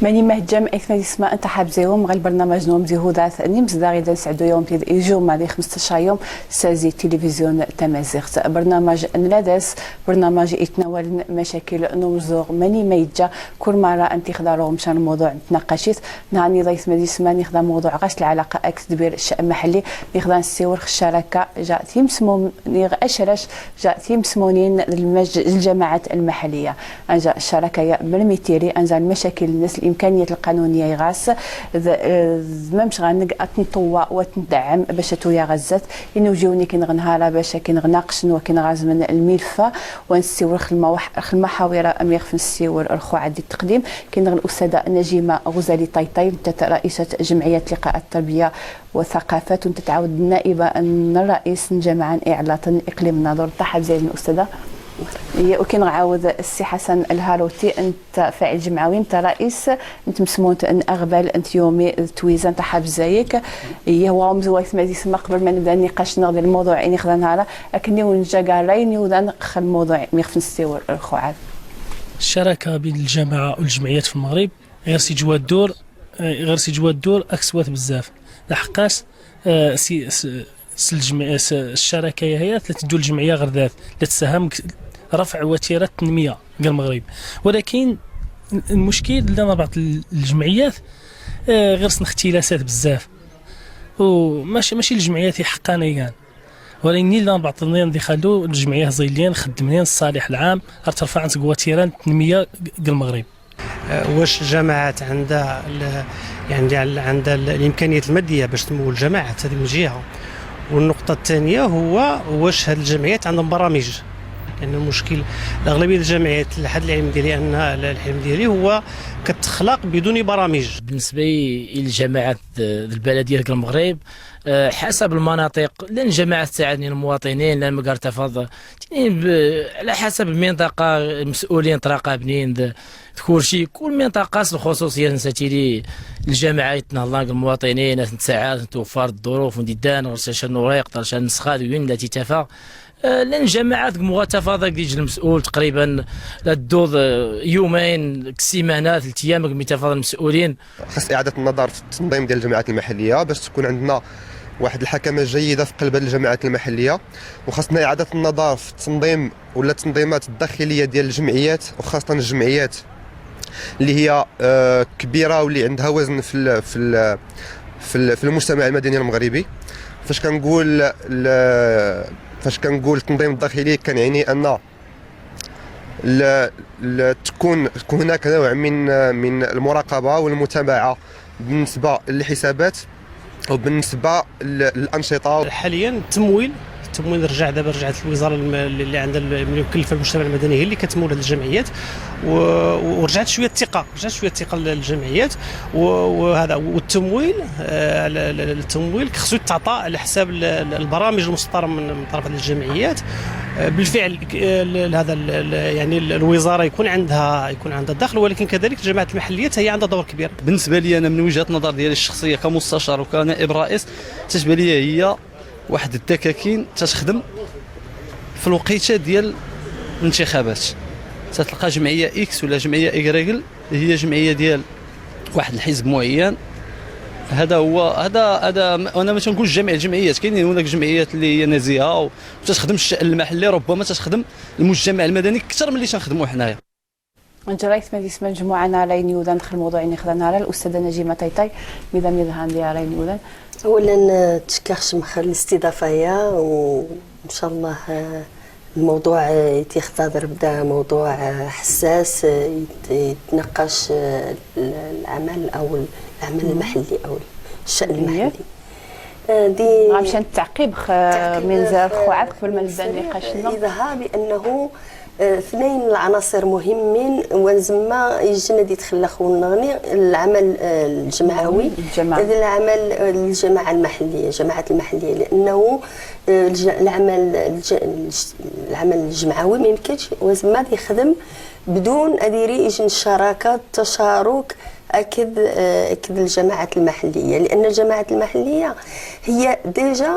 ماني مهجم اثنا اسماء انت حاب زيهم غير برنامج نوم زي هداث نيمز داغي دا نسعدو يوم تيد ايجو مالي 15 يوم سازي تلفزيون تمازيغت برنامج نلاداس برنامج يتناول مشاكل نومزوغ ماني ما يتجا كل مرة انت خدارو مشان الموضوع تناقشيت نعني ضيف مدي سما نخدم موضوع غاش العلاقة اكس دبير الشأن المحلي نخدم السيور الشراكة جا تيمسموم نيغ اشرش جا تيمسمونين الجماعات المحلية انجا الشراكة يا مرميتيري انجا المشاكل الناس الامكانيات القانونية يغاس مامش غانق اتنطوى وتندعم باش تويا غزات انو جيوني كي نغنهارا باش كي نغناقش وكي من الملف ونسيور المحاور امير في نسيور الخو عدي التقديم كي نغ الاستاذة نجيمه غزالي طيطي رئيسه جمعية لقاء التربية والثقافات وتتعاود النائبه الرئيس جماعة اعلاط اقليم الناظور. ترحب زين الاستاذة. وكي نعاود السي حسن الهاروتي انت فاعل جمعوي انت رئيس انت مسمون ان اغبال انت يومي تويزا انت حاب زيك هي هو مزوايث ما يسمى قبل ما نبدا النقاش نغدي الموضوع اني خذا نهار اكني ونجا قارين وذا نخل الموضوع ميخ نستيور الخوعات. الشراكة بين الجماعة والجمعيات في المغرب غير سي جوا الدور غير سي جوا الدور اكسوات بزاف لحقاش سي الشراكة هي تدو الجمعية غير ذات لا تساهم رفع وتيرة التنمية ديال المغرب، ولكن المشكل لان بعض الجمعيات غير سن اختلاسات بزاف وماشي ماشي الجمعيات حقانيه كان، ولكن لان بعض النيان دي خلو الجمعية زيلين خدمين الصالح العام ترفع عن وتيرة التنمية ديال المغرب. واش الجماعات عندها يعني عندها الامكانيات المادية باش تمول الجماعات؟ هذه من جهة. والنقطة الثانية هو واش هذه الجمعيات عندهم برامج؟ لان المشكل الاغلبية الجمعيات لحد العلم ديالي ان العلم ديالي هو كتخلق بدون برامج. بالنسبة للجماعات البلدية ديال المغرب حسب المناطق لان الجماعات تساعدني المواطنين لان ما تفض على حسب المنطقة المسؤولين تراقبنين كلشي كل منطقة الخصوصية نساتيلي الجماعة يتنهض المواطنين تساعد توفر الظروف ونديدان غرساش النوريق طرشان النسخة وين لا تتفا لان جماعات مغتفاضة ديال المسؤول تقريبا لا دوض يومين سيمانه 3 ايام متفاضل المسؤولين. خاص اعاده النظر في التنظيم ديال الجماعات المحلية باش تكون عندنا واحد الحكمة جيدة في قلب الجماعات المحلية، وخاصنا اعاده النظر في التنظيم ولا التنظيمات الداخلية ديال الجمعيات، وخاصة الجمعيات اللي هي كبيرة واللي عندها وزن في في في المجتمع المدني المغربي. فاش كنقول التنظيم الداخلي كنعني ان تكون هناك نوع من المراقبة والمتابعة بالنسبة للحسابات وبالنسبة للانشطه. حاليا التمويل رجع دابا، رجعت الوزارة اللي عندها المكلفه المجتمع المدني هي اللي كتمول هذه الجمعيات، ورجعت شوية الثقة، رجعت شوية الثقة للجمعيات وهذا. والتمويل التمويل خصو يتعطى على حساب البرامج المسطره من طرف هذه الجمعيات. بالفعل هذا يعني الوزارة يكون عندها دخل، ولكن كذلك الجماعات المحلية هي عندها دور كبير. بالنسبة لي انا من وجهه النظر ديالي الشخصية كمستشار وكنائب رئيس، تتبان لي هي واحد الدكاكين تتخدم في الوقيته ديال الانتخابات. تتلقى جمعية X ولا جمعية Y هي جمعية ديال واحد الحزب معين. هذا هو هذا انا ما تنقولش جميع الجمعيات، كاينين هناك جمعيات اللي هي نزيهة وتتخدم الشأن المحلي، ربما تتخدم المجتمع المدني اكثر من اللي تنخدموا حنايا. نجريت ما اسم مجموعة نارين يودان دخل الموضوع اني خذا نهار الاستاذة نجيمه طيطي ميدا ميدهان ديال راين يودان. اولا تشكرش مخر الاستضافة هي، وان شاء الله الموضوع يتختار بدا موضوع حساس يتناقش العمل او العمل المحلي او الشأن المحلي. دي مشان التعقيب من زار خوعات قبل ما نبدا النقاش. إذا بانه اثنين العناصر مهمين وزما يجنا دي تخلق ونغني العمل الجمعوي العمل الجماعة المحلية الجماعات المحلية، لانه العمل الجمعوي ما يمكنش وزما يخدم بدون اديري يجن الشراكة التشارك اكد الجماعات المحلية، لان الجماعات المحلية هي déjà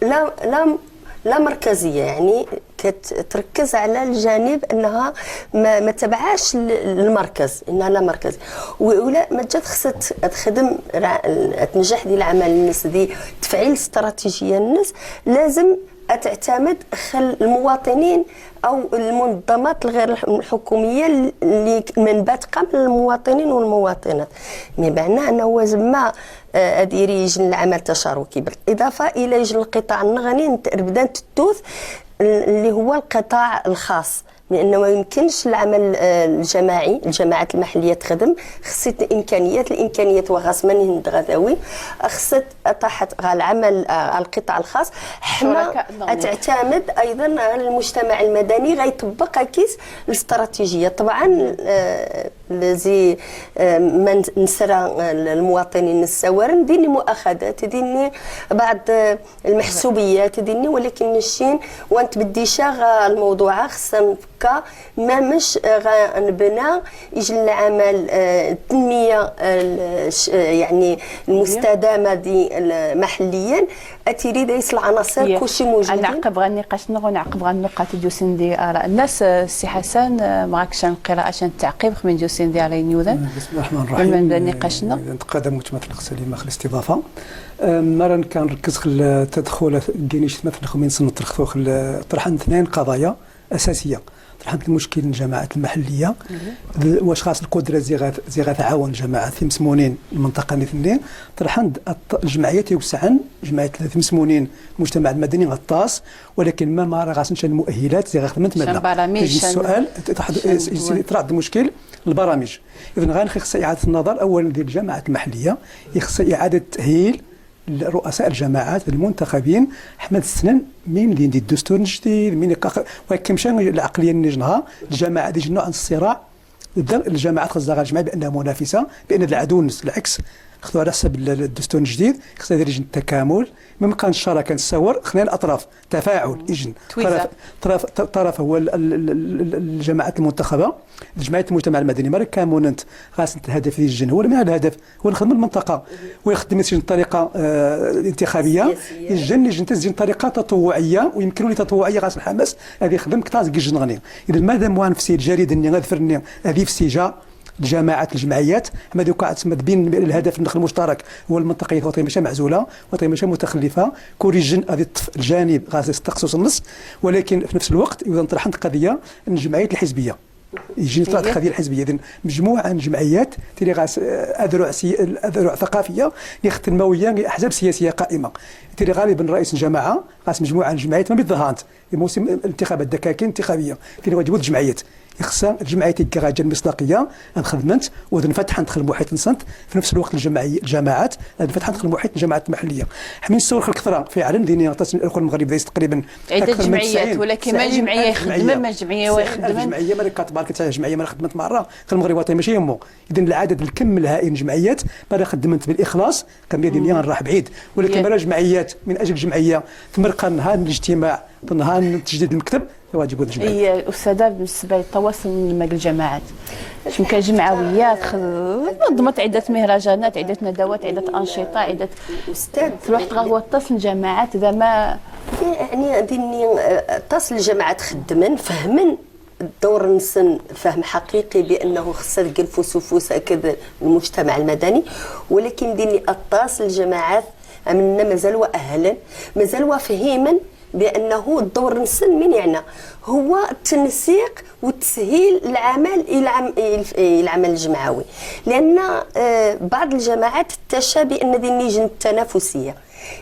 لا لا لا مركزية، يعني كتركز على الجانب انها ما تبعاش المركز، انها لا مركز ولا ما جات، خصها تخدم تنجح ديال العمل الناس دي تفعيل استراتيجية الناس لازم تعتمد خل المواطنين او المنظمات الغير الحكومية اللي منبثقه من المواطنين والمواطنات. mais معناه انه زعما اديري يجن العمل التشاركي بالاضافة الى يجن القطاع النغني بدا التوث اللي هو القطاع الخاص، لانه ما يمكنش العمل الجماعي الجماعات المحلية تخدم، خصت امكانيات، الامكانيات وغاس من هند غداوي خصت طاحت على العمل على القطاع الخاص. حنا تعتمد ايضا على المجتمع المدني غيطبق كيس الاستراتيجية. طبعا زي ما نسرى المواطنين السوارن ديني مؤاخذات ديني بعض المحسوبيات ديني، ولكن الشين وانت بدي شاغ الموضوع خصنا نفكا ما مش غنبنى يجي العمل التنمية يعني المستدامة دي محليا اتيري دايس العناصر كلشي موجودين. نعقب غير النقاش نعقب غير النقاط ديوسين دي اراء الناس. سي حسن معك شان القراءة شان التعقيب خمين ديوسين دي على نيوذن. بسم الله الرحمن الرحيم. من نقاشنا نتقدم متمثل سليمة الاستضافة مرة كنركز على التدخل كينيش مثل خمين سنة ترخوخ طرحن اثنين قضايا اساسية. طرحت المشكل الجماعات المحلية واش خاص القدرة زي غتعاون جماعات ثمسمونين المنطقة الاثنين. طرحن الجمعيات يوسعن جمعيات ثمسمونين المجتمع المدني غطاس، ولكن ما راه غاسنش المؤهلات زي غخدمت مادة. السؤال طرح المشكل البرامج. اذا غير خص اعاده النظر اولا ديال الجماعات المحلية، يخص اعاده تاهيل رؤساء الجماعات المنتخبين حمد السنن من اللي الدستور الجديد من ولكن مشى العقلية اللي جنها الجماعة دي نوع الصراع الجماعات خصها الجماعة بانها منافسه بان العدو العكس خذوا على حسب الدستور الجديد خصها يدير التكامل ما كان الشراكة نتصور خلينا الاطراف تفاعل اجن طرف طرف هو الجماعات المنتخبه جمعية المجتمع المدني ما كاموننت خاص الهدف ديال الجن هو من الهدف هو نخدم المنطقة ويخدم الطريقة الانتخابية الجن يجن تزين طريقه تطوعية ويمكن لي تطوعية غاس الحماس هذه يخدم كتاز الجن غني. اذا مادام وان في الجريد اني غادفرني هذه في سيجا الجماعات الجمعيات ما دوك تسمى بين الهدف النخل المشترك هو المنطقية الوطنية ماشي معزولة وطنية ماشي متخلفة كوريجن غادي الجانب غادي يستقصص النص، ولكن في نفس الوقت اذا طرحت قضية الجمعيات الحزبية يجي طلعت القضية الحزبية. اذا مجموعة من الجمعيات تلي غاس اذرع ثقافية اللي احزاب سياسية قائمة تلي غالبا رئيس الجماعة غاس مجموعة من الجمعيات ما بيتظاهرت موسم الانتخابات الدكاكين انتخابية تلي واجبوا الجمعيات يخصها الجمعيات كغاجه المصداقية خدمت وذ ندخل المحيط نسنت في نفس الوقت الجماعات نفتح ندخل المحيط الجماعات المحلية. حمين الصور الكثرة فعلا ديني المغرب دايس تقريبا عده جمعيات، ولكن ما جمعية يخدم ما جمعية ويخدم جمعية ما تبارك تاع جمعية ما خدمت مرة المغرب وطني ماشي يمو. اذا العدد الكم الهائل الجمعيات ما خدمت بالاخلاص كان ديني نراح بعيد، ولكن ما جمعيات من اجل جمعية تمرقى نهار الاجتماع نهار تجديد المكتب واجب الجمعية. اي استاذه بالنسبة للتواصل مع الجماعات شنو كان جمعويات نظمت عده مهرجانات عده ندوات عده انشطة عده استاذ تروح هو اتصل الجماعات اذا ما يعني ديني اتصل الجماعات خدمن فهمن الدور نسن فهم حقيقي بانه خصها تجلفوس وفوس هكذا المجتمع المدني، ولكن ديني اتصل الجماعات امنا مازالوا اهلا مازالوا فهيما بانه الدور نسن من يعني هو التنسيق وتسهيل العمل الى العمل الجمعوي، لان بعض الجماعات تشا بان دي اللجن التنافسية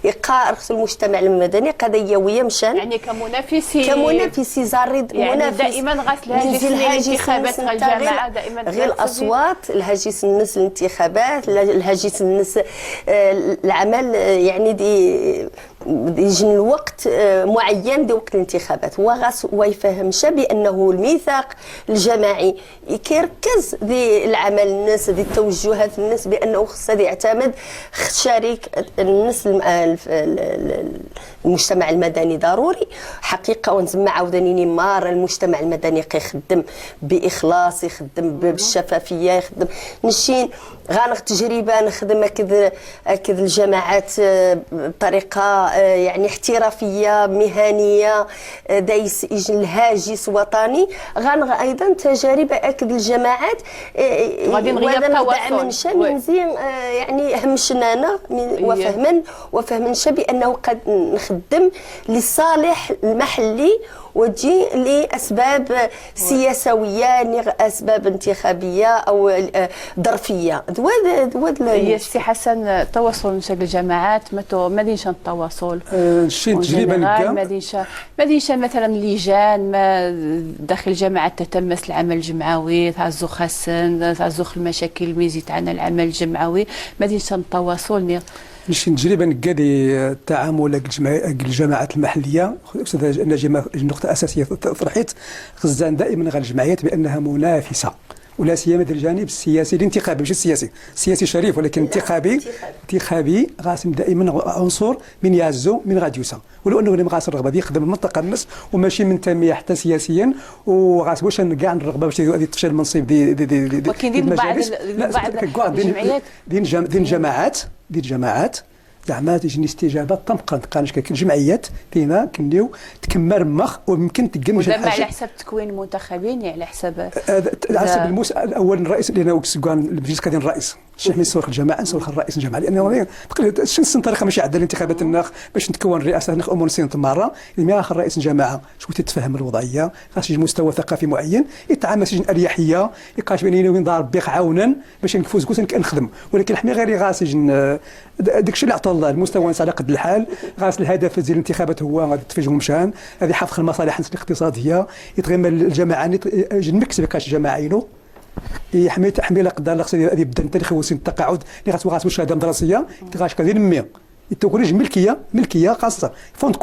يقا رخص المجتمع المدني قضيويه مشان يعني كمنافسي كمنافسي زارد يعني منافس دائما غاس الهاجس الانتخابات الجماعة دائما غير الاصوات الهاجس الناس الانتخابات الهاجس الناس العمل يعني دي يجي الوقت معين دي وقت الانتخابات وغاس ويفهمش بانه الميثاق الجماعي كيركز دي العمل الناس دي التوجهات الناس بانه خصها يعتمد شريك الناس المجتمع المدني ضروري حقيقه. ونتما عاوداني مار المجتمع المدني كيخدم باخلاص، يخدم بالشفافيه، يخدم نشين غانغ تجربه نخدم هكذا الجماعات بطريقة يعني احترافية مهنية، دايس يجي الهاجس وطني. غانغ ايضا تجارب اكد الجماعات غادي نغير التواصل من زين يعني همشنانا وفهما بانه قد نخدم للصالح المحلي وتجي لاسباب سياسويه، يعني اسباب انتخابية او ظرفيه. دواد يا سي حسن، التواصل نشا الجماعات ما دينش التواصل شي تجربه ما دينش مثلا لجان ما داخل الجماعات تتمس العمل الجمعوي، تعزو خسن تعزو المشاكل ميزي تاعنا العمل الجمعوي، ما دينش التواصل. نشي تجربه نكادي التعامل الجماعات المحلية. استاذ نجمه نقطة اساسية طرحت غزان دائما غير الجمعيات بانها منافسه، ولا سيما ديال الجانب السياسي الانتخابي، ماشي السياسي، السياسي شريف ولكن انتخابي غاسم دائما عنصر من يعزو من غاديوسا، ولو انه اللي غاس الرغبة يخدم المنطقة النص وماشي منتمي حتى سياسيا، وغاس واش كاع الرغبة باش تفشل المنصب دي دي دي دي ولكن دين بعض الجمعيات دين جماعات زعما تجيني استجابة طبقا قالش الجمعيات فينا كنيو تكمر مخ ويمكن تقم شي حاجة على حسب تكوين المنتخبين، يعني على حسب الاول الرئيس لان المجلس كان الرئيس الشيخ من سوق الجماعة نسوق الرئيس الجماعة، لانه تقريبا شنو طريقه ماشي عندنا الانتخابات الناخ باش نتكون الرئاسة ناخ امور سنة مرة اللي اخر رئيس الجماعة شكون تتفهم الوضعية، خاص يجي مستوى ثقافي معين يتعامل سجن اريحية يقاش بين وين دار بيق عاونا باش نفوز كوس نخدم، ولكن حمي غير غاس يجن داكشي اللي عطى الله المستوى على قد الحال. غاس الهدف ديال الانتخابات هو غادي تفجر مشان هذه حفظ المصالح الاقتصادية يتغمر الجماعة المكسب كاش جماعينو يحمي تحمي لا قدر الله خصو يبدا انت اللي سن التقاعد اللي غاس شهادة مدرسيه غاش كدير نمي تكون ملكية خاصة fonds de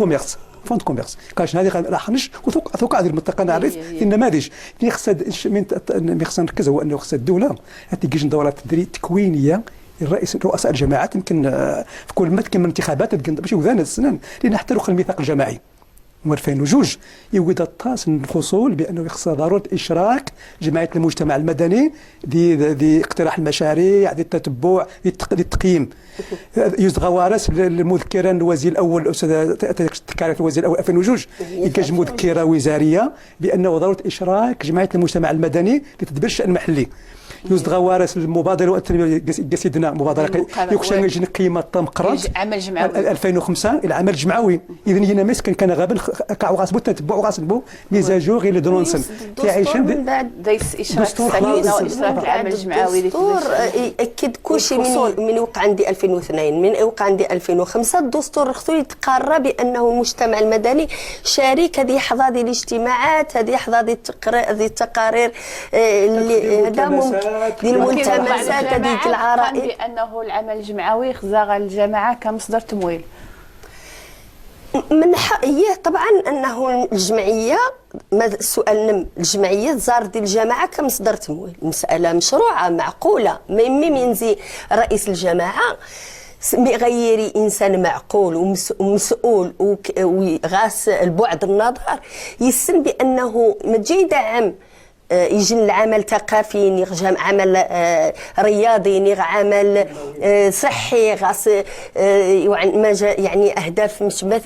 commerce كاش هذه راه حنش وثوق هذه المنطقة نعرف النماذج اللي خصنا نركز هو انه خص الدولة تيجي دورات تكوينيه الرئيس رؤساء الجماعات يمكن في كل ما تكمل انتخابات باش يوذان السنان، لان حتى لو الميثاق الجماعي و2002 يوجد الطاس الفصول بانه يخص ضرورة اشراك جمعية المجتمع المدني دي اقتراح المشاريع، دي التتبع، دي التقييم. يوز غوارس المذكرة الوزير الاول الاستاذ تكاريت الوزير الاول 2002 يكاج مذكره وزارية بانه ضرورة اشراك جمعية المجتمع المدني لتدبير الشان المحلي. يوز غوارس المبادرة والتنمية قسيدنا مبادرة يكشن يجي قيمة تمقرات عمل جمعوي 2005 العمل الجمعوي. اذا هنا مسكن كان غابن كاع غاسبو تتبعوا غاسبو ميزاجور غير دونسن تعيشن من بعد دايس اشراك السكينة واشراك العمل الجمعوي. الدستور اكد كلشي من وقع عندي 2002 من وقع عندي 2005 الدستور خصو يتقرر بانه المجتمع المدني شريك. هذه حظى ديال الاجتماعات، هذه حظى ديال التقارير اللي هذا ممكن ديال الملتمسات هذيك العرائض بانه العمل الجمعوي خزا الجماعة كمصدر تمويل من حقية طبعا انه الجمعية. السؤال نم الجمعية تزار ديال الجماعة كمصدر تمويل، مسالة مشروعه معقولة. ميمي ينزي رئيس الجماعة غيري انسان معقول ومسؤول وغاس البعد النظر يسن بانه ما تجي يدعم يجي العمل ثقافي نيغ عمل رياضي نيغ عمل صحي غاس يعني اهداف مش ما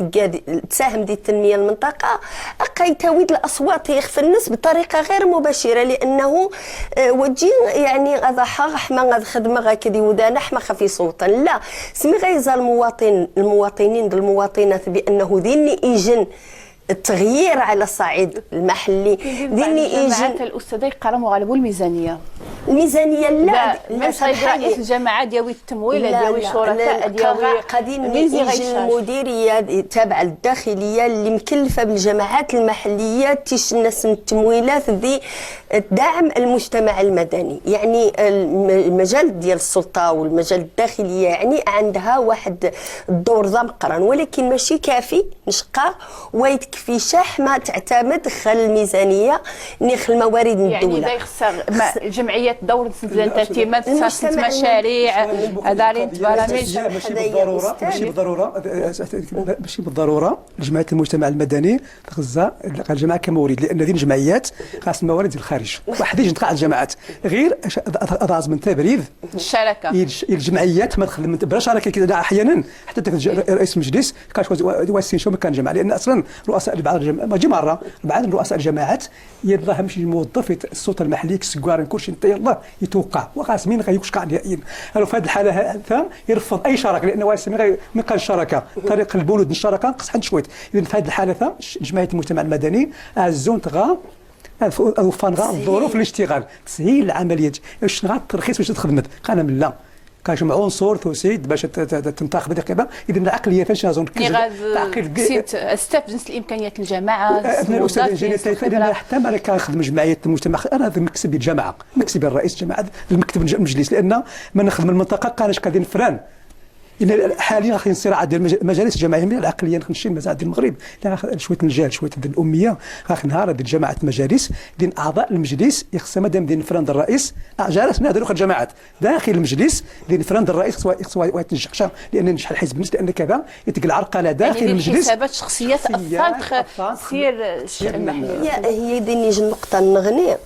تساهم دي التنمية المنطقة اقا يتاويد الاصوات يخفى الناس بطريقة غير مباشرة، لانه وجي يعني غادا حما غاد خدمة غا كدي ودانا حما خفي صوتا لا سمي غيزال المواطنين المواطنات بانه ذيني يجن التغيير على الصعيد المحلي. ديني ايجي الاستاذ يقرموا غالبوا الميزانية لا لا رئيس الجماعة ديال التمويل ديال الشركاء ديال قديم المديرية تابعه للداخليه اللي مكلفة بالجماعات المحلية تيش الناس من التمويلات دي دعم المجتمع المدني. يعني المجال ديال السلطة والمجال الداخلية يعني عندها واحد الدور ذا مقرن، ولكن ماشي كافي نشقى ويتكفي شحمه تعتمد خل الميزانية نخ الموارد الدولة. يعني الجمعيات دور مشاريع دارين برامج. ماشي بالضرورة جمعية المجتمع المدني تغزى الجماعة كمورد، لان هذه الجمعيات خاص الموارد ديال الخارج واحد يجي على الجماعات غير اضعف من تبريد الشراكة الجمعيات ما تخدم بلا شراكة احيانا حتى رئيس المجلس كاش واسين شو ما كان جماعة، لان اصلا رؤساء بعض ماشي مرة بعض رؤساء الجماعات يلاه ماشي موظف السلطة المحلية كسكوار كلشي انت يلاه يتوقع وخاص مين غيكش كاع نهائيا. في هذه الحالة هذا يرفض اي شراكة، لان واسمي من قال الشراكة طريق البنود الشراكة نقص حد شوية. اذا في هذه الحالة جمعية المجتمع المدني الزون تغا وفان الظروف الاشتغال تسهيل العملية باش نغا الترخيص باش تخدمت قال من لا كاش عنصر توسيد باش تنتخب هذه القيمة. اذا العقلية فاش نظن تعقيل استفزنس الامكانيات الجماعة. الاستاذ حتى ما كنخدم جمعية المجتمع انا هذا مكسب الجماعة مكسب الرئيس الجماعة المكتب المجلس، لان ما نخدم المنطقة قاناش كادين فران. إن حاليا خاص الصراع ديال المجالس الجماعية من العقلية نمشي المزاعه ديال المغرب شوية الجهل شوية ديال الامية. خاص نهار ديال جماعة المجالس ديال اعضاء المجلس يخص مادام ديال فرند الرئيس جالس نهضروا الجماعات داخل المجلس ديال فرند الرئيس خصو يتنجح، لان نجح الحزب الناس لان كذا يتقل العرقله داخل يعني المجلس. حسابات شخصية تاثرت سير المحلي. هي دي نيجي النقطة النغني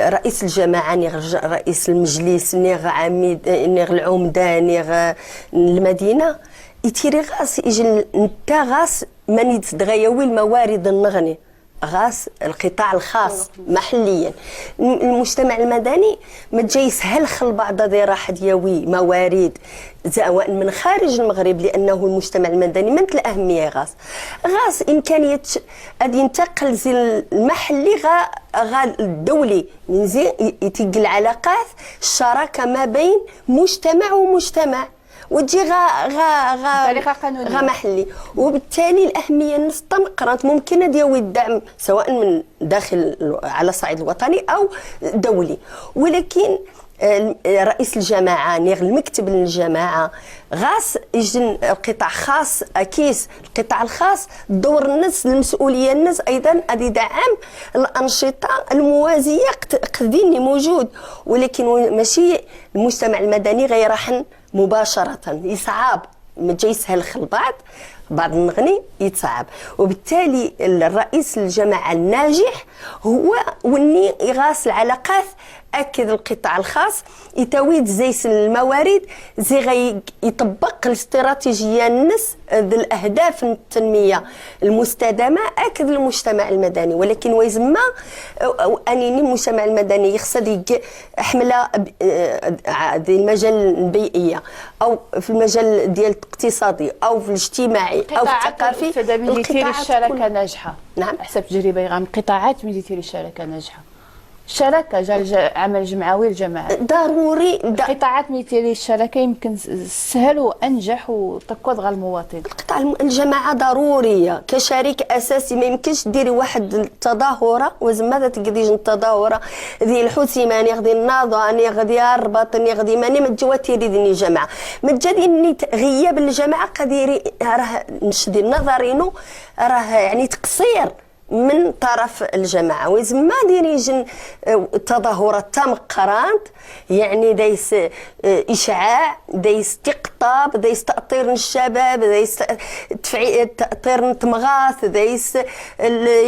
رئيس الجماعة نيغ رئيس المجلس نيغ عميد نيغ العمدة نيغ المدينة يتيري غاس يجي نتا غاس من يتغيوي الموارد النغني غاس القطاع الخاص محليا. المجتمع المدني ما جاي يسهل خل بعض ذي راح دياوي موارد سواء من خارج المغرب، لانه المجتمع المدني من الاهمية غاس غاس امكانية غادي ينتقل زي المحلي غا الدولي من زي يتق العلاقات الشراكة ما بين مجتمع ومجتمع وتجي غا غا غا بطريقة قانونية غا محلي. وبالتالي الاهمية النص تمقرات ممكن ديال الدعم سواء من داخل على الصعيد الوطني او دولي، ولكن رئيس الجماعة نيغ المكتب للجماعة غاس يجن القطاع خاص اكيس القطاع الخاص دور الناس المسؤولية الناس ايضا غادي يدعم الانشطة الموازيه قديني موجود، ولكن ماشي المجتمع المدني غيرحن مباشرة يصعب ما جاي يسهل خل بعض النغني يتصعب. وبالتالي الرئيس الجماعة الناجح هو وني يغاس العلاقات اكد القطاع الخاص يتويد زيس الموارد زي غي يطبق الاستراتيجية النس الاهداف التنمية المستدامة اكد المجتمع المدني. ولكن ويزما انيني المجتمع المدني يخص حمله في المجال البيئية او في المجال ديال الاقتصادي او في الاجتماعي او في الثقافي. القطاعات الشراكة ناجحة. نعم حسب تجربه غام قطاعات من تيري الشراكة ناجحة. الشراكة جا عمل جمعوي الجماعة ضروري قطاعات ميتيري الشراكة يمكن سهل وانجح وتقوض غير المواطن. القطاع الجماعة ضرورية كشريك اساسي، ما يمكنش ديري واحد التظاهرة وزما تقديش التظاهرة ذي الحسيمه اني غادي الناضه اني غادي الرباط اني غادي ماني ما تجوا تيري ديني الجماعة ما تجي غياب الجماعة قديري راه نشدي نظرينو راه يعني تقصير من طرف الجماعة. وزما ديري جن تظاهرات تمقرانت يعني دايس اشعاع دايس تقطاب دايس تاطير الشباب دايس تاطير التمغاث دايس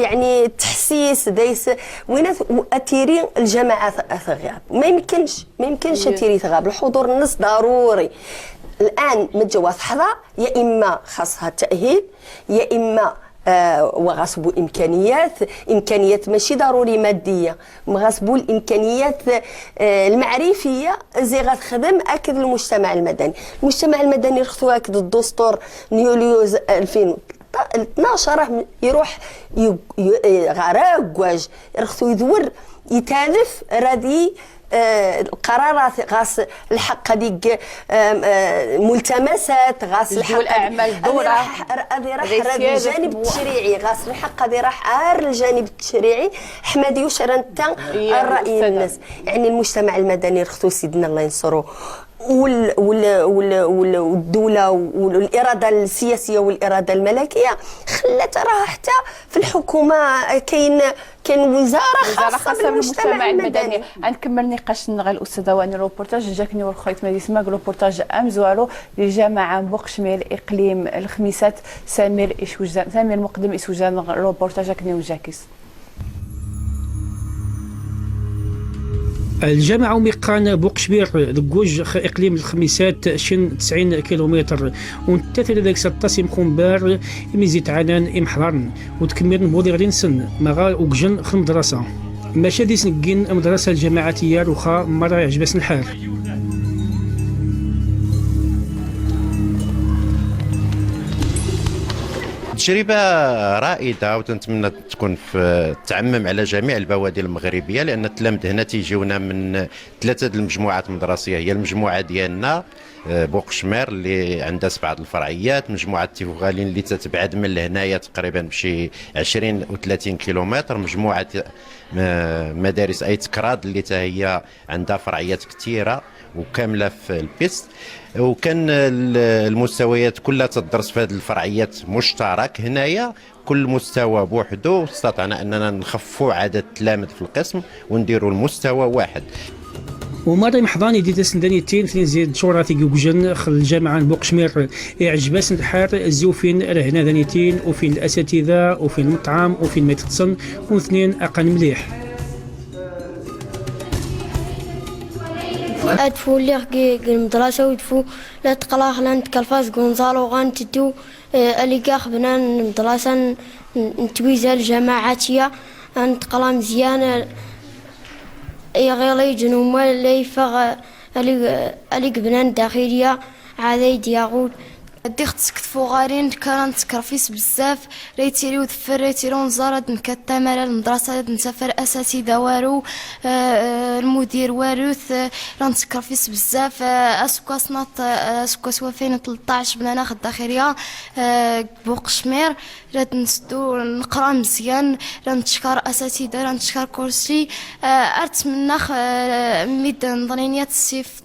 يعني التحسيس دايس وين اتيري الجماعة تغاب. ما يمكنش اتيري تغاب. الحضور النص ضروري الان متجوز حظا يا اما خاصها تاهيل يا اما وغصبوا امكانيات ماشي ضروري مادية، غصبوا الامكانيات المعرفيه زي غتخدم اكد المجتمع المدني. المجتمع المدني رخصو اكد الدستور نيوليوز 2012 راه يروح غراكواج رخصو يدور يتالف رادي القرارات، غاس الحق هذيك ملتمسات، غاس الحق الاعمال الدورة هذه راح الجانب التشريعي، غاس الحق هذه راح الجانب التشريعي حمادي وشرا انت الراي الناس. يعني المجتمع المدني رخصو سيدنا الله ينصرو والدولة والارادة السياسية والارادة الملكية خلات راه حتى في الحكومة كاين وزارة خاصة بالمجتمع المدني. غنكمل نقاش غير الاستاذة وان الروبورتاج جاكني والخيط ما يسمى روبورتاج امزوارو لجامعة بوقشمير اقليم الخميسات سمير إشوجان سمير مقدم إشوجان روبورتاج جاكني وجاكيس. الجامعة ميقان بوقشبير دكوج إقليم الخميسات شن 90 كيلومتر ونتثل ذاك 16 مخنبار ميزيت عنان إمحران وتكمل نبوضي غادي نسن مغا وكجن خ المدرسة ماشي ديس نكين المدرسة الجماعاتية رخا مرة يعجبس الحال. تجربة رائدة وتنتمنى تكون في تعمم على جميع البوادي المغربية، لأن التلامذ هنا تيجيونا من 3 المجموعات المدرسية، هي المجموعة ديالنا بوقشمير اللي عندها 7 الفرعيات، مجموعة تيفوغالين اللي تتبعد من لهنايا تقريبا بشي 20 و 30 كيلومتر، مجموعة مدارس ايت كراد اللي تا هي عندها فرعيات كثيرة وكاملة في ال piste، وكان المستويات كلها تدرس في هذه الفرعيات مشترك. هنايا كل مستوى بوحده، استطعنا اننا نخفوا عدد التلاميذ في القسم ونديروا المستوى واحد. ومرة محضاني دي تسندانيتين فين زيد شوراتي كوجن خل الجامعة بوقشمير يعجباس الحار زوفين رهنا دانيتين وفين الأساتذة وفين المطعم وفين ما يتصن واثنين أقل مليح. أدفو اللي المدرسة ودفو لا تقلاخ لا نتكلفاس غونزالو غانتدو اللي كاخ بنان المدرسة نتويزا الجماعاتية نتقلا مزيان يغيلي جنوما اللي فغ اللي بنان الداخلية عادي دياغول ديخ تسكتفو غارين كان تكرفيس بزاف ريتيريو ذفر ريتيرو نزارد نكتمر المدرسة نسافر أساتذة وارو المدير واروث راه نتكرفيس بزاف أسكاس نط أسكاس 2013 بنا ناخد الداخلية بوقشمير راه نسدو نقرا مزيان راه نتشكر أساتذة راه نتشكر كرسي أرتمنى ميد نظرينيات السيف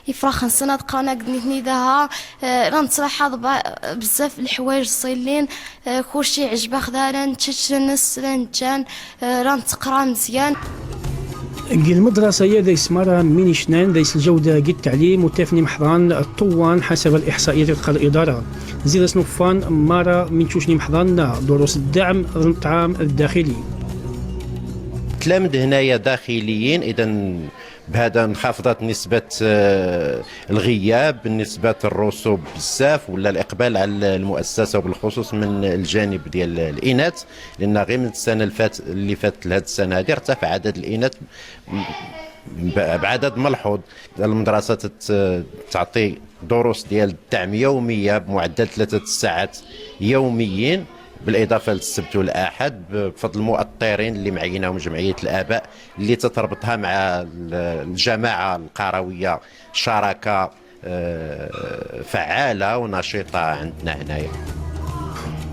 يفرخ سنة قرانا قد نتني راه صراحة بزاف الحوايج صيلين كلشي عجبه خدا لا نتشنس لا نتجان راه نتقرا مزيان. المدرسة هي دايس مرة من شنان دايس الجودة قد التعليم وتافني محضان الطوان حسب الإحصائيات تلقى الإدارة زيد سنوفان مرة من توشني محضان دروس الدعم المطعم الداخلي. التلامذ هنايا داخليين، إذا بهذا انخفضت نسبة الغياب، نسبة الرسوب بزاف ولا الإقبال على المؤسسة وبالخصوص من الجانب ديال الإناث، لأن غير من السنة اللي فاتت لهذه السنة هذه ارتفع عدد الإناث بعدد ملحوظ. المدرسة تعطي دروس ديال الدعم يومية بمعدل 3 ساعات يوميين بالإضافة للسبت والأحد بفضل المؤطرين اللي معيناهم جمعية الآباء اللي تتربطها مع الجماعة القروية شراكة فعالة ونشيطة عندنا هنايا.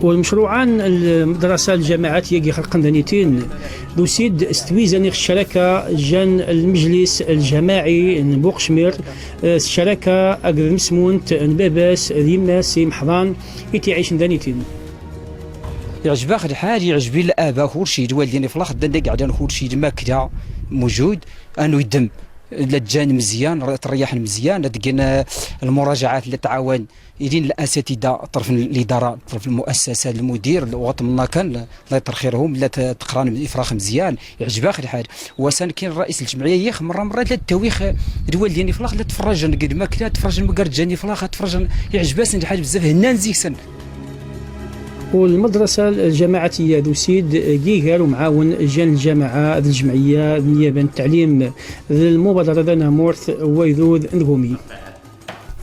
والمشروعان المدرسة الجامعات يجي خلقا دانيتين دوسيد استويزاني الشراكة جان المجلس الجماعي بوقشمير الشراكة أقدم مسمونت نباباس ريماس محضان يتعيش دانيتين. يعجب اخر حاجة يعجبني الاباء كلشي الوالدين في الاخر دا قاعد كلشي ماكله موجود انه يدم لا تجان مزيان تريح مزيان تلقينا المراجعات اللي تعاون يدين الاساتذة طرف الادارة طرف المؤسسة المدير وغط من كان الله يطر خيرهم لا تقران افراخ مزيان يعجب اخر حاجة. وسان كاين رئيس الجمعية يخ مرة مرة لا التويخ الوالدين في الاخر لا تفرج قد ماكله تفرج المقرجاني في الاخر تفرج يعجباسن الحاجة بزاف هنا نزيكسن. والمدرسة الجماعاتية دوسيد جيغار ومعاون جان الجامعة الجمعية النيابة التعليم المبادرة دانا مورث ويذوذ نغومي.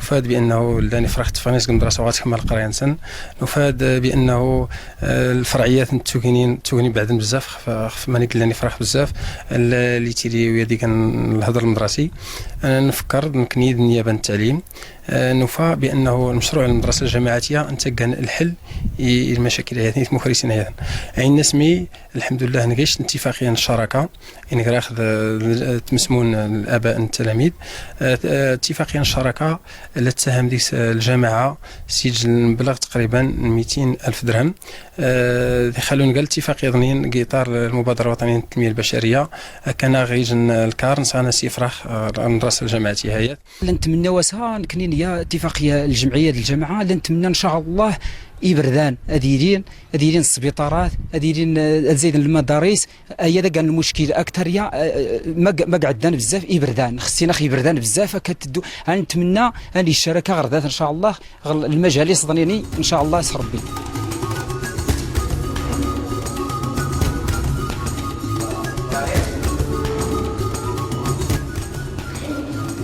نفاد بانه لاني فرحت فانيس المدرسة وغتكمل القراية نسن. نفاد بانه الفرعيات التوكينين بعدن بزاف ماني لاني فرح بزاف اللي تيري ويا ديك الهضر المدرسي. انا نفكر نكنيد النيابة التعليم. نفا بانه المشروع المدرسة الجماعاتيه انت كان الحل المشاكل هذه مخرسين هذا عين نسمي الحمد لله نقيش اتفاقية الشراكة يعني راخذ تمسمون الاباء التلاميذ اتفاقية الشراكة اللي تساهم ديك الجامعة سجل المبلغ تقريبا 200 الف درهم. دخلوا قال اتفاقية ضنين قطار المبادرة الوطنية للتنمية البشرية كان غيجن الكار نسانا سيفرخ المدرسة الجامعاتيه هي نتمنى واسها نكنين هي اتفاقية الجمعية الجامعة اللي نتمنى ان شاء الله إبردان أديرين السبيطارات أديرين زيد المدارس. هي كان المشكل اكثر يا ما قعدنا بزاف إبردان خصنا خي إبردان بزاف كتدو. نتمنى ان الشراكة غردات ان شاء الله المجالس ظنيني ان شاء الله سربي.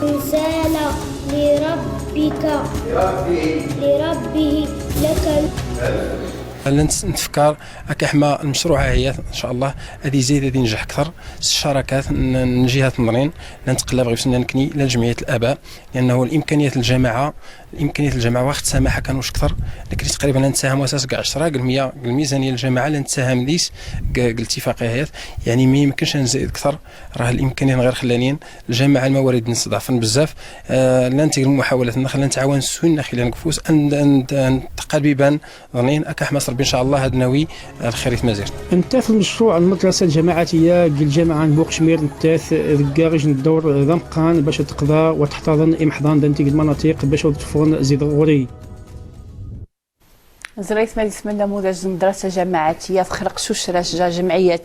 رسالة لربك لربه لك. نتفكر كحما المشروع هي ان شاء الله هذه زيد هذه نجح اكثر الشراكات من جهات نظرين نتقلب غير نكني لا جمعية الاباء لانه الامكانيات الجماعة واخد سماحة كانوش اكثر لكن تقريبا نتساهم اساس كاع 10% الميزانية الجماعة لا نتساهم ليس الاتفاقية يعني ما يمكنش نزيد اكثر راه الامكانيات غير خلانيين الجماعة الموارد نستضعفن بزاف. لا نتيجة المحاولات نخلي نتعاون سوين خلال نكفوس ان تقريبا ظنين اكحما ان شاء الله هذا ناوي الخريف مازال. انت في المشروع المدرسة الجماعاتيه ديال الجامعة بوقشمير نتاث ذكاغيج الدور ذمقان باش تقضى وتحتضن امحضان دانتيك المناطق باش تفون زيد غوري. زريت ما يسمى نموذج المدرسة الجماعاتيه تخلق شوشراش جا جمعية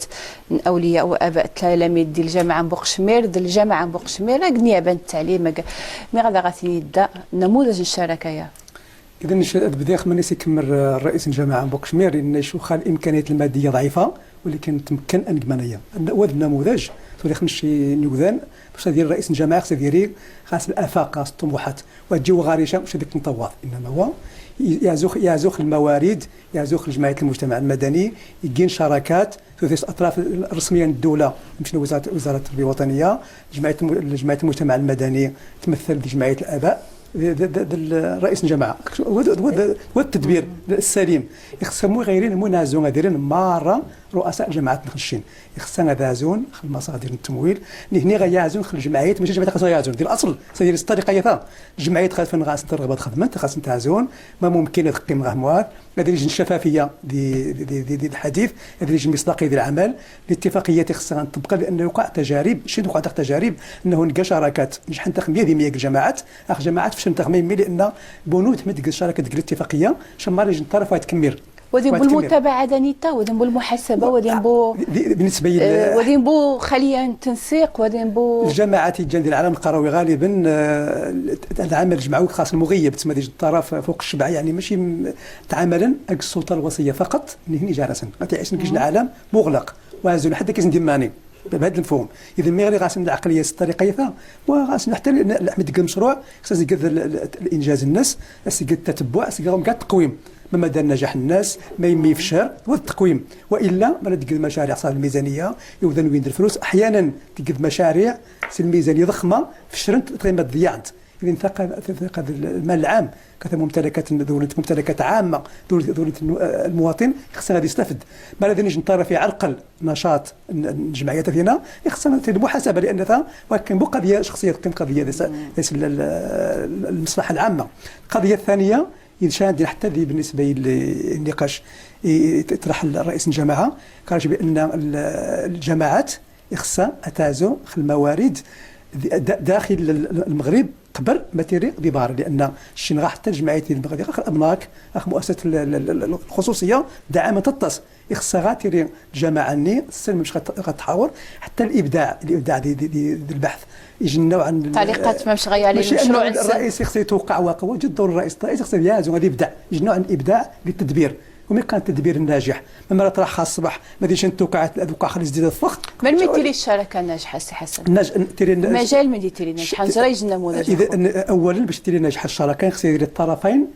اولياء واباء التلاميذ ديال الجامعة بوقشمير ديال الجامعة بوقشمير نيابة التعليم مي غادا غاتيني دا نموذج الشراكة يا. اذا بدا خمني سيكمل الرئيس الجامعة بوقشمير لان شوخا الامكانيات المادية ضعيفة ولكن تمكن ان كمانيه وهذا النموذج تولي خمشي نيوذان باش ديال رئيس الجامعة خص ديري خاص الافاق خاص الطموحات وتجي غاريشه مش هذيك نطوط انما هو يعزوخ الموارد يعزوخ جمعية المجتمع المدني يجين شراكات ثلاث الاطراف الرسمية للدولة مش وزارة التربية الوطنية جمعية المجتمع المدني تمثل جمعية الاباء رئيس الجماعة والتدبير السليم يخصهم غيرين منازون غاديرين مرة رؤساء الجماعات الخشين خصنا غازون خل المصادر التمويل هني غيعزون خل الجمعيات ماشي الجمعيات خاصها يعزون ديال الاصل سيدير الطريقة يا الجمعيات خاص فين غاس ترغب خدمت خاص تعزون ما ممكن تقيم غير مواد هذه لجنة الشفافية دي دي دي, دي الحديث هذه لجنة المصداقية ديال العمل الاتفاقيات خصها نطبق لانه وقع تجارب شي وقع تجارب انه نلقى شراكات نجح انت 100% الجماعات اخ جماعات فشل تخميم لان بنود ما تلقى الشراكة ديال الاتفاقية شمار لجنة الطرف تكمل ودين بو المتابعة دانيتا ودين بو المحاسبة ودين بو بالنسبة ودين بو خليا تنسيق ودين بو الجماعات ديال العالم القروي غالبا العمل الجمعوي خاص المغيب تسمى ديال الطرف فوق الشبعه يعني ماشي تعاملا السلطة الوصية فقط هني جالسا تعيش كيجي العالم مغلق وازول حتى كيزن ديماني بهذا المفهوم. اذا مي غير غاسن العقلية الطريقة ثا وغاسن حتى احمد المشروع خص يقد الانجاز الناس خص يقد التتبع خص يقد كاع التقويم ما مدى نجاح الناس ما يمي في الشهر هو التقويم والا ما تقد مشاريع صار الميزانية يوذن وين الفلوس احيانا تقد مشاريع سي الميزانية ضخمة في الشهر تقريبا تضيعت. اذا ثقة المال العام كثر ممتلكات دولة ممتلكات عامة دولة المواطن خصنا غادي يستفد ما الذي نجي نطرف يعرقل نشاط الجمعيات فينا خصنا المحاسبة لان ثا ولكن بو قضية شخصية كاين قضية ليس المصلحة العامة. القضية الثانية إذا حتى دي بالنسبة للنقاش يطرح الرئيس الجماعة قال بان الجماعات خصها اتازو الموارد داخل المغرب قبل ما تيري ببار لان الشين حتى الجمعيات المغربية اخر الابناك اخ مؤسسات الخصوصية دعامة تطس خصها غا تيري الجماعة ني السلم باش غتحاور حتى الابداع دي, دي, دي, دي البحث يجي النوع عن تعليقات ما مش غاية على المشروع الرئيس خصو يتوقع واقع وجد دور الرئيس خصو يازو غادي يبدع يجي نوع عن الابداع للتدبير ومن كان التدبير الناجح ما طرح خاص الصباح ما ديش نتوقع دوكا خلي زيد الفخ. من تيري الشراكة ناجحة سي حسن؟ مجال من تيري ناجحة نزريج النموذج. اذا اولا باش تيري ناجحة الشراكة خص يدير الطرفين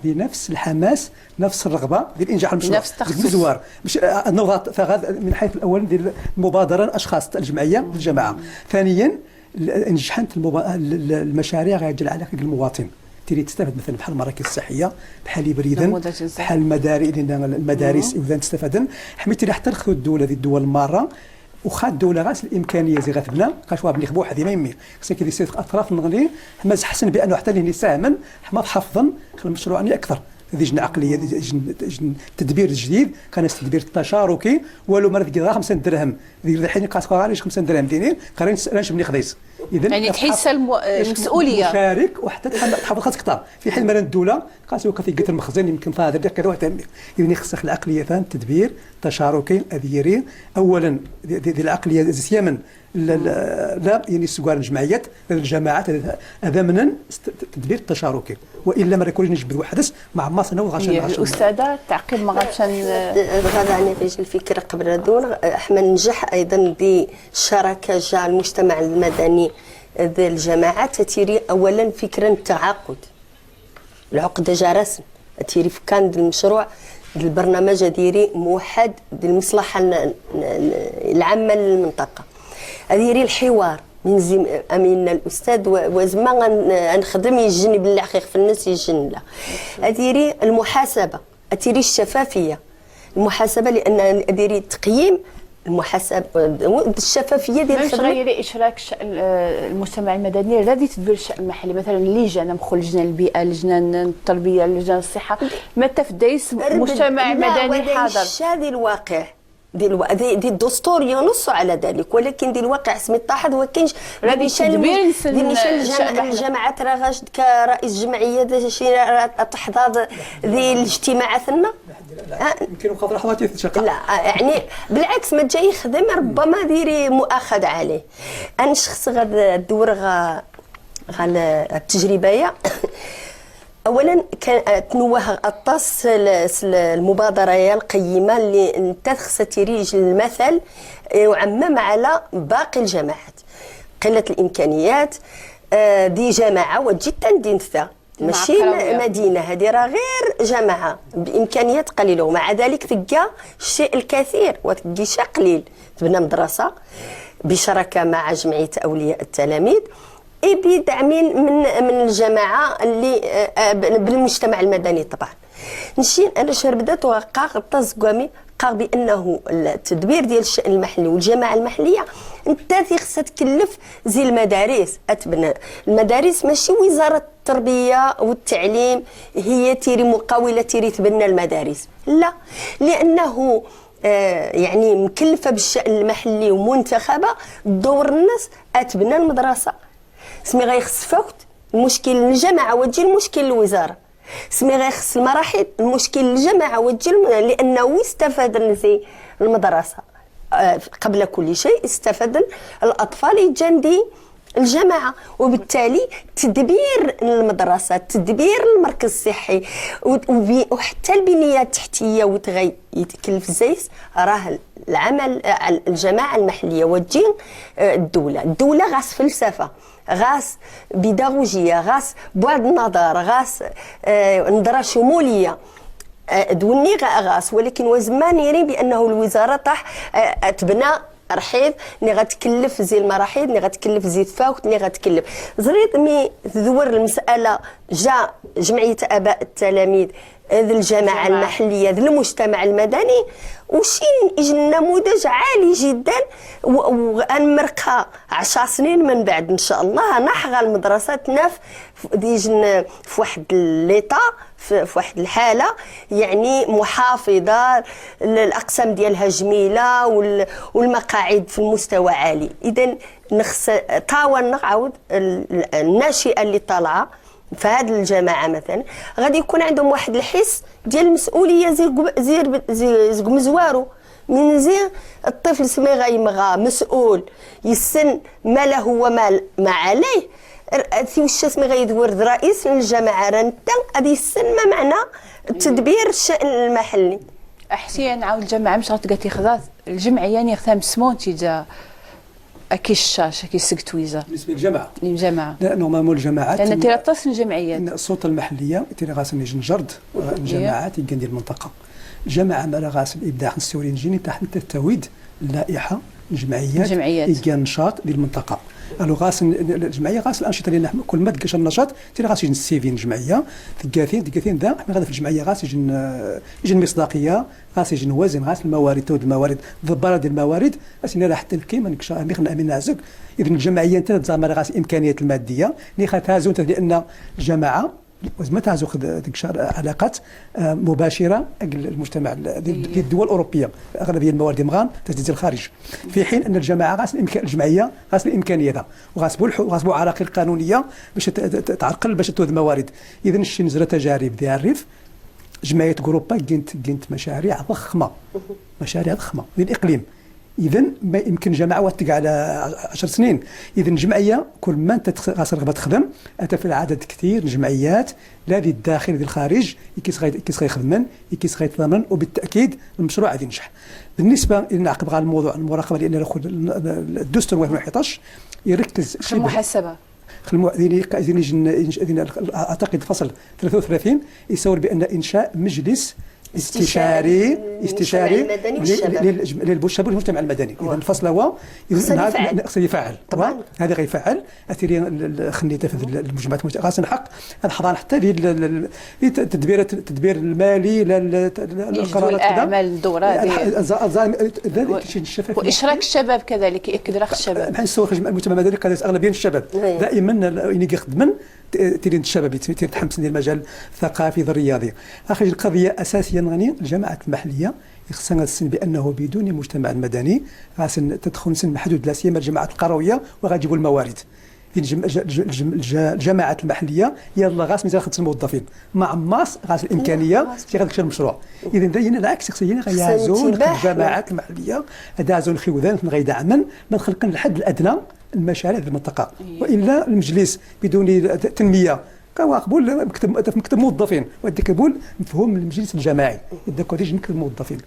بنفس الحماس، نفس الرغبة ديال انجاح المشروع، نفس التخصص المزوار باش نضغط فغاد من حيث الاول ديال المبادرة الاشخاص الجمعية الجماعة. ثانيا نجحت المشاريع غيجي على المواطن تري تستافد مثلا بحال المراكز الصحية، بحال بريدن، بحال المدارس اذا تستافدن حميتي حتى نخذوا الدولة ديال الدول المارة وخا الدولة غاس الامكانية زي غتبنى قاش بني خبو واحد ما يمي خصك كيدير سيد اطراف نغني حما حسن بانه حتى اللي ساهما حما تحفظا المشروع يعني اكثر. هذه جن عقلية، جن تدبير جديد كان التدبير التشاركي والو ما غير 5 درهم ديال الحين قاس غير 5 درهم دينين قرين رانش بني خديس. اذا يعني تحس المسؤولية مشارك وحتى تحافظ خاصك كثر في حين مثلا الدولة قاس وقت يقتل المخزن يمكن فهذا اللي كذا واحد. اذا خصك العقلية ثاني التدبير التشاركي هذه اولا ديال العقلية سيما لا يعني سكوار الجمعيات الجماعات هذا من التدبير التشاركي والا ما يكونش نجبد وحدس مع ما سنوض عشان الاستاذة تعقيب ما غادش غادا يعني فيش الفكرة قبل دون حنا ننجح ايضا بالشراكة جا المجتمع المدني ذي الجماعات تيري اولا فكرة التعاقد العقدة جا رسم تيري كان المشروع البرنامج ديري موحد المصلحة العامة للمنطقة. هذه الحوار من زم امين الاستاذ وزما غنخدم يجني بالحقيق في الناس يجن لا. هذه المحاسبة، هذه الشفافية، المحاسبة لان هذه تقييم المحاسبة الشفافية ديال الخدمة. غير اشراك المجتمع المدني الذي تدبر الشان المحلي مثلا لجان مخ لجنة البيئة، لجنة التربية، لجنة الصحة، متى في دايس مجتمع مدني حاضر. هذا الواقع دي الدستور ينص على ذلك، ولكن دي الواقع سميت طاحد وكاينش تدبير الجماعات راه غاش كرئيس جمعية شي تحضر ذي الاجتماعات لنا يمكن وقف لحظات يتشقق. لا يعني بالعكس ما جاي يخدم ربما ديري مؤاخذ عليه. انا شخص غاد دور غا التجربة اولا تنوه الطاس المبادرة القيمة اللي انت خصها تريج المثل يعمم على باقي الجماعات. قلة الامكانيات دي جماعة وجدا دينثا ماشي مدينة، هذه راه غير جماعة بامكانيات قليله، ومع ذلك تلقى الشيء الكثير وتلقى شيء قليل. تبنى مدرسه بشراكه مع جمعية اولياء التلاميذ بدعم من الجماعة اللي بالمجتمع المدني طبعا. نشين انا شهر بدات وقع طاز قامي قا بانه التدبير ديال الشان المحلي والجماعة المحلية انت خصها تكلف زي المدارس. اتبنى المدارس ماشي وزارة التربية والتعليم هي تيري مقاوله تيري تبنى المدارس، لا، لانه يعني مكلفة بالشان المحلي ومنتخبه دور الناس اتبنى المدرسة. سمي غيخص فوت المشكل الجماعة وتجي المشكل الوزارة، سمي غيخص المراحل المشكل الجماعة وتجي، لانه استفاد زي المدرسة قبل كل شيء استفاد الاطفال يجندي الجماعة، وبالتالي تدبير المدرسة، تدبير المركز الصحي، وحتى البنية التحتية وتغي يتكلف زيس راه العمل الجماعة المحلية وتجي الدولة. الدولة غاس فلسفة، غاس بيداغوجيه، غاس بعد النظر، غاس نظره شمولية دوني غاس، ولكن وزمان يري بانه الوزارة طاح تبنى رحيض ني غتكلف زي المراحيض، ني غتكلف زي فاوت، ني غتكلف زريط. مي تدور المسالة جا جمعية اباء التلاميذ ذي الجماعة المحلية ذي المجتمع المدني وشين يجي النموذج عالي جدا. وغنمرقها 10 سنين من بعد ان شاء الله نحغى المدرسة تناف ديجن في واحد ليطا في واحد الحالة يعني محافظة، الاقسام ديالها جميلة والمقاعد في المستوى عالي. اذا نخص طاول نعاود الناشئة اللي طالعه فهاد الجماعة مثلا غادي يكون عندهم واحد الحس ديال المسؤولية زي زي مزوارو من زي الطفل سمي غيمغى مسؤول يسن ما له وما ما عليه. سي وش مي غيدور رئيس الجماعة راه انت غادي يسن ما معنى تدبير الشان المحلي. احسين عاود الجماعة مش غتلقى خذات الجمعية يعني خدام سمون تيجا اكي الشاش اكي السكتويزه. بالنسبة للجماعة، الجماعة لا، normalement الجماعات لان تيرا طاس الجمعيات السلطة المحلية تيري غاس نجن جرد الجماعات يكن ديال المنطقة. الجماعة مالا غاس الابداع السوري نجيني تحت التويد اللائحة الجمعيات يكن نشاط ديال المنطقة. alors غاس الجمعية غاس الانشطة اللي كل ما تلقاش النشاط تيري غاس يجن ال CV الجمعية تلقاثين ذا حنا غادا في الجمعية غاس يجن مصداقية، غاس يجن وزن، غاس الموارد تود الموارد ضباره ديال الموارد اسنا راه حتى القيمة نكشا ميخنا امين نعزك. اذا الجمعية انت زعما غاس الامكانيات المادية اللي خاتهازو لان الجماعة ما تهزو ديك علاقات مباشرة المجتمع ديال الدول الاوروبية، اغلبية الموارد مغان تجي الخارج، في حين ان الجماعة غاس الجمعية غاس الامكانية ذا وغاسبوا عراقيل قانونية باش تعرقل باش تود الموارد. اذا الشي نزرة تجارب ديال الريف جمعية اوروبا كاينت مشاريع ضخمة، مشاريع ضخمة للاقليم. اذا ما يمكن جماعة وتقع على 10 سنين. اذا الجمعية كل ما انت غاس رغبة تخدم اتى في العدد كثير الجمعيات لا ديال الداخل ديال الخارج كيس غيخدمن كيس غيتضامن، وبالتاكيد المشروع غادي ينجح. بالنسبة نعقب على الموضوع المراقبة، لان الدستور 2011 يركز المحاسبة اعتقد فصل 33 يصور بان انشاء مجلس استشاري للشباب والمجتمع المدني. اذا الفصل هو خص يفعل طبعا، هذا غيفعل اثيري خنيته في المجتمعات غاس الحق الحضان حتى التدبير التدبير المالي القرارات الاعمال الدورة واشراك الشباب كذلك ياكد راه الشباب بحال نسوق المجتمع المدني قال اغلبية الشباب دائما يخدمن تيرين الشباب تيتحمس للمجال الثقافي الرياضي. اخر القضية اساسيا غني الجماعات المحلية خصنا السن بانه بدون مجتمع مدني غاس تدخل سن محدود، لا سيما الجماعات القرويه وغتجيبوا الموارد. الجماعات المحلية يلا غاس مازال خدت الموظفين مع ماس غاس الامكانية تيغاديك المشروع. اذا داين العكس خصنا غيعزون الجماعات المحلية دازون خيوذان غيدعمن ما نخلقن الحد الادنى المشاريع في المنطقة، والا المجلس بدون تنمية كواقبول مكتب موظفين وديك بول مفهوم المجلس الجماعي داك مكتب موظفين.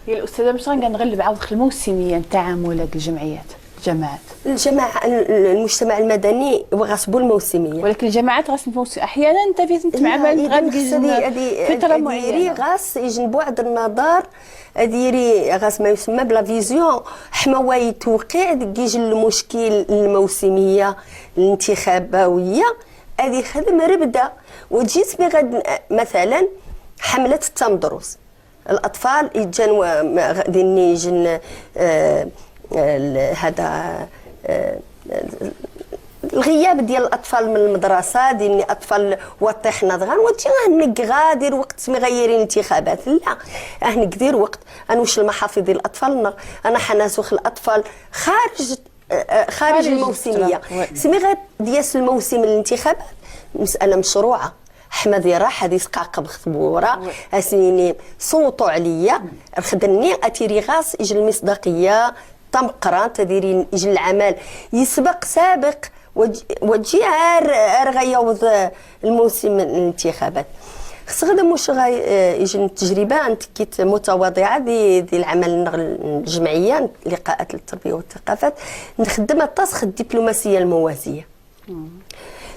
يا الاستاذة مش غنغلب عاود الموسمية التعاملات الجمعيات الجماعات الجماعة المجتمع المدني وغصبوا الموسمية، ولكن الجماعات غصب الموسمية احيانا انت في تعمل غادي فترة معينة غاس يجن بعد النظر ديري غاس ما يسمى ب la vision حمواي توقيع ديك المشكل الموسمية الانتخابويه هذه خدمة ربده. وجيت بغد مثلا حمله التمدرس الاطفال يجن غادي يجن هذا الغياب ديال الاطفال من المدرسة ديال اطفال وطيحنا دغان وتجي هنك غادير وقت مغيرين الانتخابات، لا هنك دير وقت انوش المحافظ ديال الاطفال انا حناسوخ الاطفال خارج الموسمية. سمي غير دياس الموسم الانتخابات مسالة مشروعه حمادي راح هذه سقاقب خطبوره اسنيني صوتوا عليا خدني اتيري غاس يجي المصداقية تمقرا تديرين يجي العمل يسبق سابق وتجي عار غيوض الموسم الانتخابات. خص غدا مش غاي يجي التجربة انت كيت متواضعة دي العمل الجمعية لقاءات التربية والثقافات نخدم التسخ الدبلوماسية الموازيه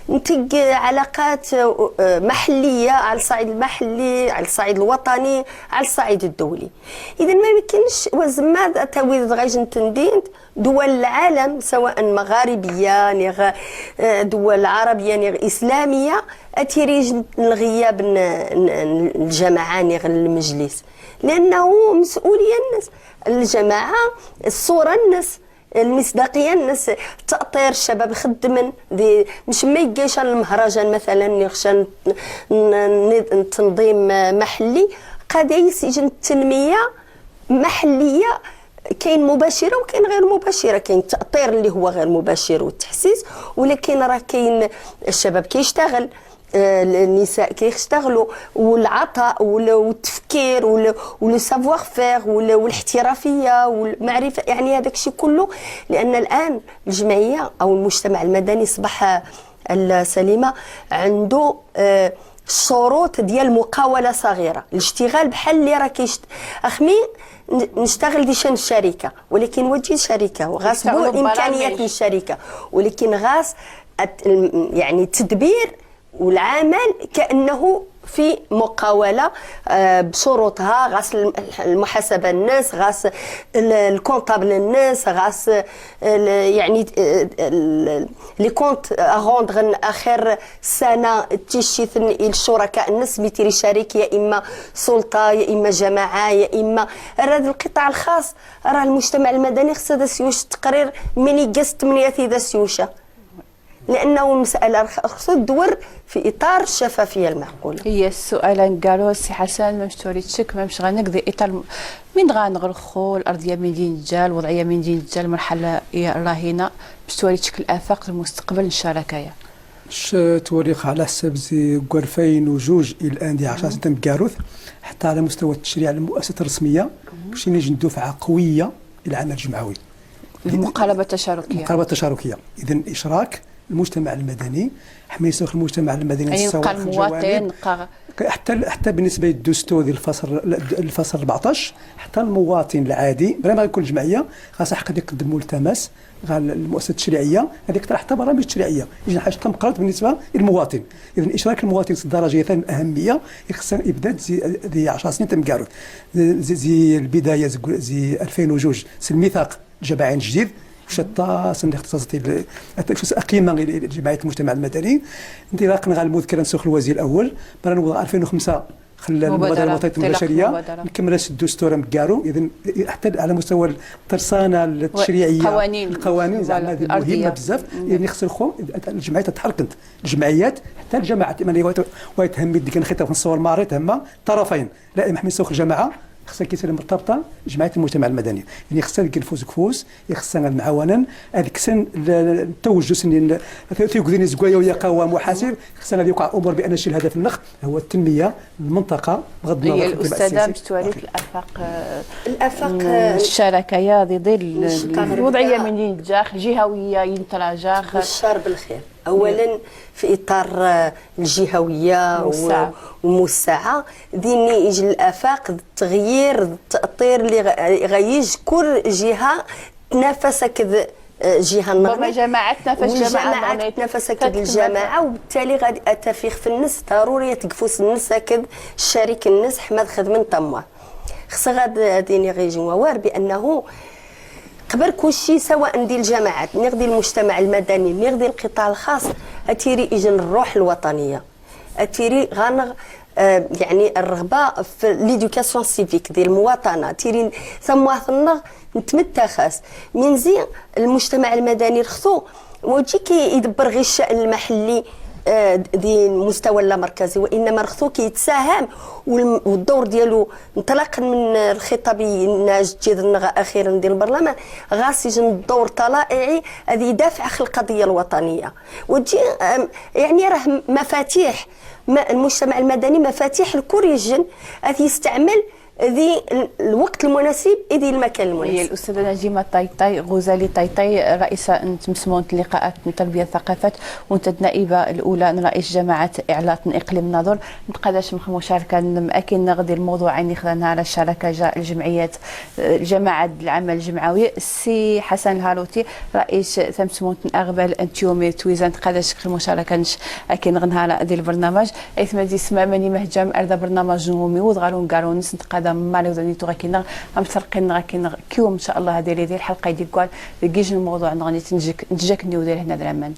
نتج علاقات محليه على الصعيد المحلي على الصعيد الوطني على الصعيد الدولي. اذا ما يمكنش وزما تاويد غايجن تندين دول العالم سواء مغاربيه نيغ دول عربية نيغ اسلامية اتيريج الغياب الجماعة نيغ المجلس لانه مسؤولية الناس الجماعة الصورة الناس المصداقية الناس تاطير الشباب خدمن دي مش ما يجيش المهرجان مثلا يخشى تنظيم محلي قد يسجن التنمية محليه كاين مباشرة وكاين غير مباشرة، كاين التاطير اللي هو غير مباشر والتحسيس، ولكن راه كاين الشباب كيشتغل النساء كيشتغلوا، والعطاء والتفكير و le savoir-faire والاحترافيه والمعرفه، يعني هذاك الشيء كله. لان الان الجمعية او المجتمع المدني اصبح السليمة عنده الشروط ديال مقاوله صغيره، الاشتغال بحال اللي راه كيشت اخمي نشتغل دي شان الشركه، ولكن وجه شركة وغاس امكانيات الشركه، ولكن غاس يعني التدبير والعمل كأنه في مقاولة بشروطها، غاس المحاسبة الناس، غاس ال comptable الناس، غاس يعني les comptes à rendre اخر سنة تيشي الشركاء الناس بيتيري شريك، يا اما سلطة يا اما جماعة يا اما هذا القطاع الخاص. راه المجتمع المدني خص هذا سيوش التقرير من يقص 8 ذا سيوشه، لانه المسالة خصو تدور في اطار الشفافية المعقولة. هي السؤال قالوا سي حسن ما مش تشك ما مش غنقضي اطار من غنغرخو الارضية من دين الجال، الوضعية من دين الجال، المرحلة الراهنة باش توري تشكل الافاق المستقبل الشراكة. ش توريخ على حساب زي 2002 الى الان دي 10 سنين كاروث، حتى على مستوى التشريع المؤسسات الرسمية باش نجي دفعه قوية الى العمل الجمعوي، المقاربة التشاركيه. المقاربة التشاركيه، اذا اشراك المجتمع المدني، حماية المجتمع المدني، سواء المواطن حتى بالنسبة للدستور ديال الفصل 14، حتى المواطن العادي بلا ما يكون الجمعية خاص حق يقدم ملتمس غال المؤسسة التشريعية هذيك طرح حتى برامج تشريعية يجي حاجة تمقرط بالنسبة للمواطن. اذا اشراك المواطن في الدرجة ثاني اهمية خصنا ابدا زي 10 سنين تم كاروت زي البداية زي 2002 الميثاق الجماعي الجديد شتا سن اختصاصات قيمة لجمعية المجتمع المدني، انطلاقا غير المذكرة نسخ الوزير الاول برا نوضع 2005 خلى المبادرة الوطنية البشرية نكمل الدستور مكارو. اذا حتى على مستوى الترسانه التشريعية القوانين زعما مهمة بزاف. يعني خص الخو الجمعيات تتحرك، الجمعيات حتى الجماعات ويتهم ديك الخطاب في الصور المعرض هما طرفين، لا محمي سوق الجماعة خصها كيسير مرتبطة جمعية المجتمع المدني، يعني خصها الكنفوس كفوس، خصها المعاونه هذيك سن التوجه سن تيقدرين زكوايا ويا قوام وحاسب، خصنا يوقع امور بان شي الهدف النخ هو التنمية المنطقة بغض النظر. هي الاستاذة مش توريك الافاق الشراكة يا ضد الوضعية من ينجاخ الجهوية ينتراجاخ الشر بالخير. اولا في اطار الجهوية والموسعه ديني يجي الافاق التغيير التاطير اللي غيج كل جهة تنافس كذا جهة النغمة جماعة تنافس جماعة تنافس كذا الجماعة، وبالتالي غادي اتفيخ في النس ضروري تقفوس النس كذا الشريك النس حماد خدمن طمع خص غادي ديني غيجي وار بانه قبل كل شيء سواء ديال الجماعات نغدي المجتمع المدني نغدي القطاع الخاص اتيري اجن الروح الوطنية اتيري غانغ يعني الرغبة في l'éducation civique ديال المواطنة تيري ثم نتمتع خاص من زين المجتمع المدني رخصو وجي كيدبر غير الشأن المحلي دي المستوى اللامركزي، وانما رخصو كيتساهم والدور ديالو انطلاقا من الخطاب الناجد اخيرا ديال البرلمان غاس يجي الدور طلائعي هذه يدافع عن القضية الوطنية وتجي يعني راه مفاتيح المجتمع المدني مفاتيح الكوريجن هذه يستعمل ذي الوقت المناسب ذي المكان المناسب. هي الاستاذة نجيمه طيطي غزالي طيطي رئيسه تمسمون لقاءات تربيه الثقافات وانت النائبه الاولى رئيس جماعة اعلاط اقليم الناظور. نتقاداش مشاركة اكيد نغدي الموضوع عيني خدنا على الشراكة جاء الجمعيات الجماعة العمل الجمعوي. السي حسن الهاروتي رئيس تمسمون اغبال انتيومي تويزان تقاداش المشاركة اكيد غنها على هذا البرنامج ايثما دي سمامني مهجم اردا برنامج نومي وضغالون كارونس نتقادم مالي وداني تو غاكينا غنترقينا غاكينا كيوم ان شاء الله هذه ديال الحلقة ديال كوال كيج الموضوع غادي تنجك نجاك نيو ديال هنا درامان.